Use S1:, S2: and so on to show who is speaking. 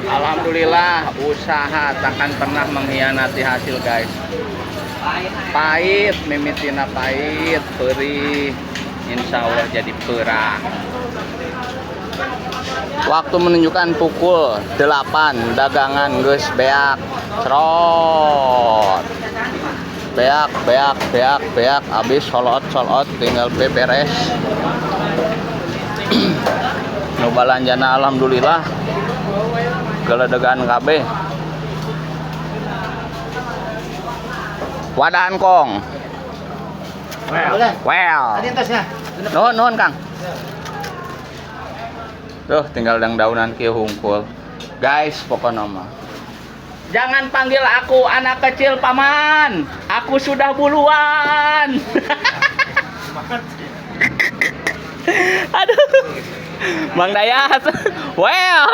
S1: Alhamdulillah, usaha takkan pernah mengkhianati hasil, guys. Pahit, mimitina pahit, perih, insya Allah jadi perah. Waktu menunjukkan pukul 8, dagangan geus beak. Cerot. Beak, beak, beak, beak, habis sold out, sold out, tinggal beberes. Nu balanjana alhamdulillah geledegan kabeh. Wadahan kong.
S2: Boleh.
S1: Well.
S2: Tadi tasnya.
S1: Nuhun, nuhun, Kang. Tuh, tinggal dang daunan kieu hungkul. Guys, pokoknya mah. Jangan panggil aku anak kecil, Paman. Aku sudah buluan. Aduh. Bang Dayat. Well.